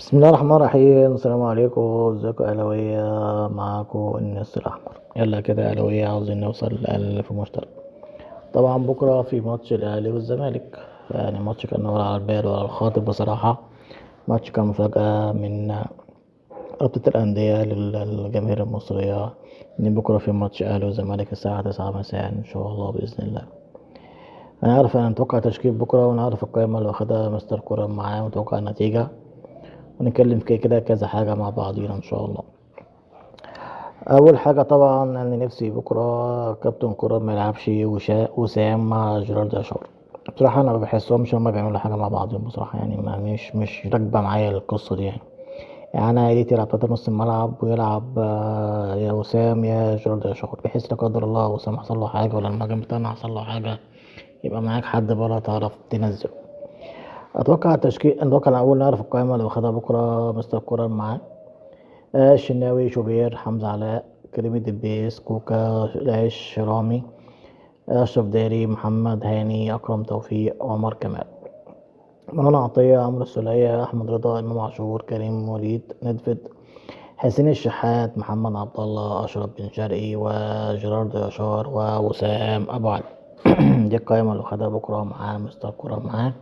بسم الله الرحمن الرحيم. السلام عليكم، ازيكم يا اهلاويه؟ معاكم الناس الاحمر. يلا كده يا اهلاويه، عاوزين نوصل ل1000 مشترك. طبعا بكره في ماتش الاهلي والزمالك، يعني ماتش كان ولا على البال ولا على الخاطر بصراحة. ماتش كان مفاجاة من رابطه الاندية للجماهير المصرية ان بكره في ماتش اهلي والزمالك الساعة 9 مساء ان شاء الله باذن الله. انا عارف، انا متوقع تشكيل بكره، وانا عارف القائمة اللي واخدها مستر كورة معاه، ومتوقع النتيجة، ونتكلم في كده كذا حاجة مع بعضينا إن شاء الله. أول حاجة طبعا أنا نفسي بكرة كابتن كورة ما يلعبش وسام مع جيرالد أشار. بصراحة أنا ما بحسهمش هما بيعملوا حاجة مع بعضهم بصراحة، يعني ما مش راكبة معايا القصة دي. يعني أنا يا ريت يلعب تلاتة نص الملعب ويلعب، يا وسام يا جيرالد أشار، بحيث لا قدر الله وسام حصل له حاجة ولا المهاجم بتاعنا حصل له حاجة يبقى معاك حد بره تعرف تنزله. اتوقع التشكيل، اتوقع الاول نعرف القائمة اللي واخدها بكره مستر كورة معاه. الشناوي، شوبير، حمزة علاء، كريم الدبيس، كوكا، العش، رامي، اشرف داري، محمد هاني، اكرم توفيق، عمر كمال، مروان عطية، عمرو السوليه، احمد رضا، امام عاشور، كريم وليد، ندفد، حسين الشحات، محمد عبد الله، اشرف بن شرقي، وجيرارد يشار، ووسام ابو علي. دي القائمة اللي خدها بكرة معاه مستر كورة معاه.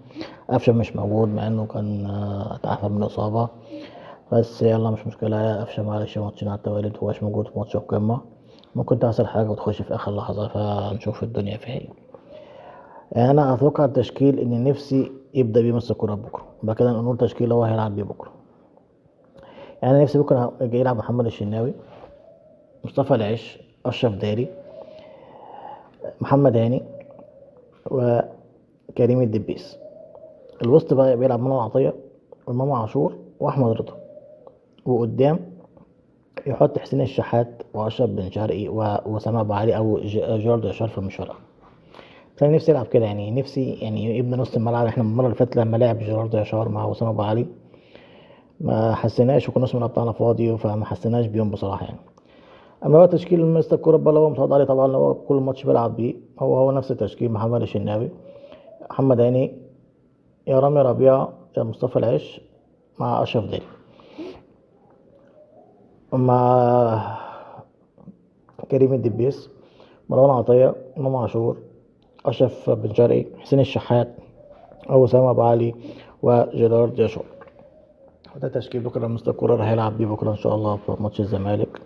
قفشة مش موجود مع انه كان، اتعافى من الاصابة، بس يلا مش مشكلة. قفشة معلش ماتشين على التوالي مبقاش موجود في ماتش القمة، ممكن تحصل حاجة وتخش في آخر لحظة، فنشوف الدنيا فيها ايه. أنا أتوقع التشكيل إن نفسي يبدأ بيه مستر كورة بكرة، بعد كده نقول تشكيل هو هيلعب بيه بكرة. نفسي بكرة يلعب محمد الشناوي، مصطفى العش، أشرف داري، محمد هاني، وكريم الدبيس. الوسط بقى بيلعب منى عطية وإمام عاشور وأحمد رضا، وقدام يحط حسين الشحات وأشرف بن شرقي وأسامة أبو علي أو جيرارد يشار في المشوار. فأنا نفسي يلعب كده، نفسي يبني نص الملعب. احنا المرة اللي فاتت لما لعب جيرارد يشار مع وسام أبو علي ما حسيناش، وكنا نص الملعب بتاعنا فاضي، فما حسيناش بيهم بصراحة. أما بقى تشكيل مستر كورة بقى اللي هو متعود عليه طبعا، اللي هو كل ماتش بيلعب بيه هو نفس التشكيل: محمد الشناوي، محمد هاني، يا رامي ربيعة، يا مصطفى العش، مع أشرف داري، مع كريم الدبيس، مروان عطية، إمام عاشور، أشرف بن شرقي، حسين الشحات، أو أسامة أبو علي، وجيرارد يشار. ده تشكيل بكرة مستر كورة هيلعب بيه بكرة إن شاء الله في ماتش الزمالك.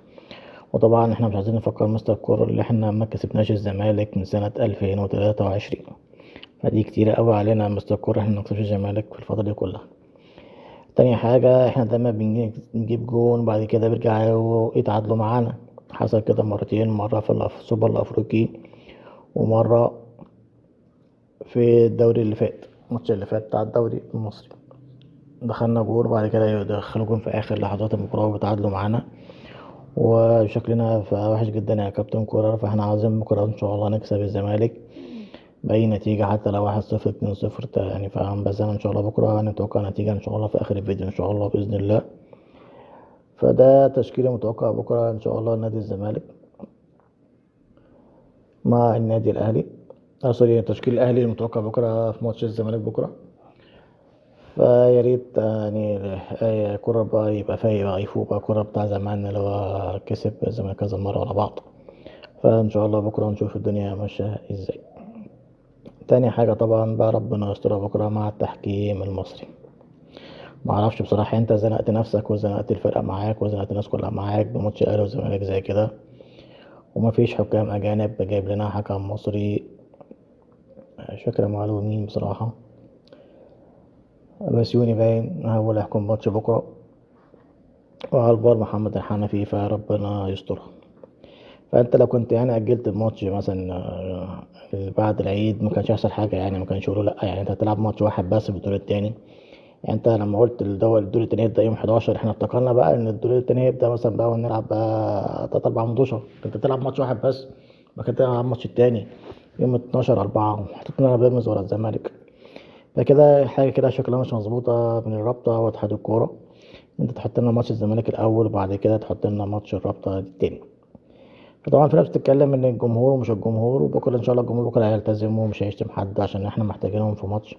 وطبعا احنا مش عايزين نفكر مستر كورة اللي احنا ما كسبناش الزمالك من سنة 2023، فدي كتيرة قوي علينا مستر كورة، احنا ما نكسبش الزمالك في الفترة دي كلها. تاني حاجة، احنا دايما بنجيب جون وبعد كده بيرجعوا يتعادلوا معانا، حصل كده مرتين، مرة في السوبر الأفريقي ومرة في الدوري اللي فات، الماتش اللي فات بتاع الدوري المصري، دخلنا جول وبعد كده يدخلوا جون في آخر لحظات المباراة وبيتعادلوا معانا، وشكلنا وحش جدا يا كابتن كورة. فاحنا عاوزين بكرة إن شاء الله نكسب الزمالك بأي نتيجة، حتى لو 1-0 2-0 فاهم. بس أنا إن شاء الله بكرة هنتوقع نتيجة إن شاء الله في آخر الفيديو إن شاء الله بإذن الله. فده تشكيل متوقع بكرة إن شاء الله نادي الزمالك مع النادي الأهلي، سوري، تشكيل الأهلي المتوقع بكرة في ماتش الزمالك بكرة. فيا ريت كورة بقى يبقى فايق بقى، يفوق بقى كورة بتاع زمان اللي هو كسب الزمالك كذا مرة ورا بعض. فإن شاء الله بكرة نشوف الدنيا ماشية إزاي. تاني حاجة طبعا بقى ربنا يسترها بكرة مع التحكيم المصري. معرفش بصراحة، انت زنقت نفسك وزنقت الفرقة معاك وزنقت الناس كلها معاك بماتش الأهلي والزمالك زي كده، ومفيش حكام أجانب، جايب لنا حكم مصري مش فاكر معلومة مين بصراحة، بسيوني باين هو اللي هيحكم ماتش بكرة، وعلى الفار محمد الحنفي، فربنا يسترها. فانت لو كنت اجلت الماتش مثلا، بعد العيد ما كانش هيحصل حاجة، ما كانش يقولوا لا، انت هتلعب ماتش واحد بس في الدور التاني. انت لما قلت الدور التاني يبدا يوم 11، احنا افتكرنا بقى ان الدور التاني هيبدا مثلا بقى ونلعب بقى 3 4 ماتشات، انت بتلعب ماتش واحد بس، بعد كده تلعب الماتش التاني يوم 12/4، وحطيت لنا بيراميدز ولا الزمالك. فكده حاجة كده شكلها مش مظبوطة من الرابطة واتحاد الكورة، انت تحط لنا ماتش الزمالك الأول وبعد كده تحط لنا ماتش الرابطة التاني. فطبعا في ناس بتتكلم ان الجمهور ومش الجمهور، وبكره ان شاء الله الجمهور بكره هيلتزم ومش هيشتم حد عشان احنا محتاجينهم في ماتش.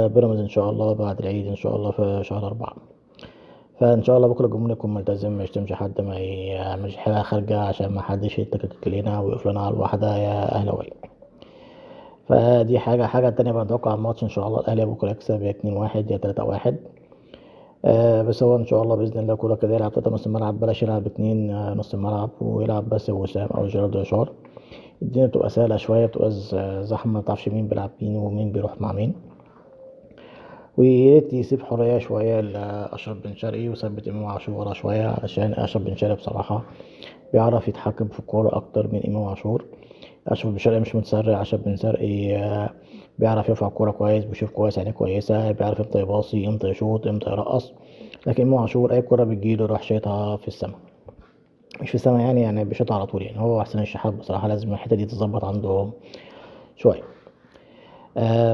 بيراميدز ان شاء الله بعد العيد ان شاء الله في شهر 4. فان شاء الله بكره الجمهور يكون ملتزم، ما يشتمش حد، ما يعملش حاجة خارجه، عشان ما حدش يتكتك لنا ويقف لنا على الواحدة يا اهلاويه. فدي حاجة. حاجة تانية بقى، نتوقع الماتش ان شاء الله الاهلي بكره يكسب يا 2-1 يا 3-1. بس هو ان شاء الله باذن الله كولر كده يلعب 3 نص الملعب، بلاش يلعب 2 نص الملعب، ويلعب بس وسام او جيرالدو يشار. الدنيا بتبقى سهلة شوية، بتبقى زحمة، ما تعرفش مين بيلعب مين ومين بيروح مع مين. ويا ريت يسيب حرية شوية لاشرف بن شرقي وثبت امام عاشور ورا شوية، علشان اشرف بن شرقي بصراحة بيعرف يتحكم في الكورة اكتر من امام عاشور. اشرف بن شرقي مش متسرع، اشرف بن شرقي بيعرف يرفع الكورة كويس، بيشوف كويس، عينيه كويسة، بيعرف امتى يباصي، امتى يشوط، امتى يرقص. لكن امام عاشور اي كورة بتجيله يروح شايطها في السما، مش في السما يعني بيشوطها على طول. هو حسين الشحات بصراحة لازم الحتة دي تتظبط عنده شوية.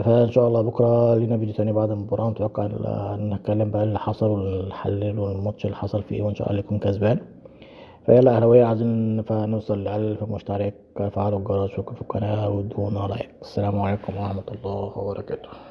فان شاء الله بكره لينا فيديو تاني بعد المباراة، نتوقع نتكلم بقى اللي حصل ونحلل والماتش اللي حصل فيه، وان شاء الله يكون كسبان. فيلا اهلاويه عايزين نوصل ل1000 مشترك، فعلوا الجرس واشتركوا في القناة وادونا لايك. السلام عليكم ورحمة الله وبركاته.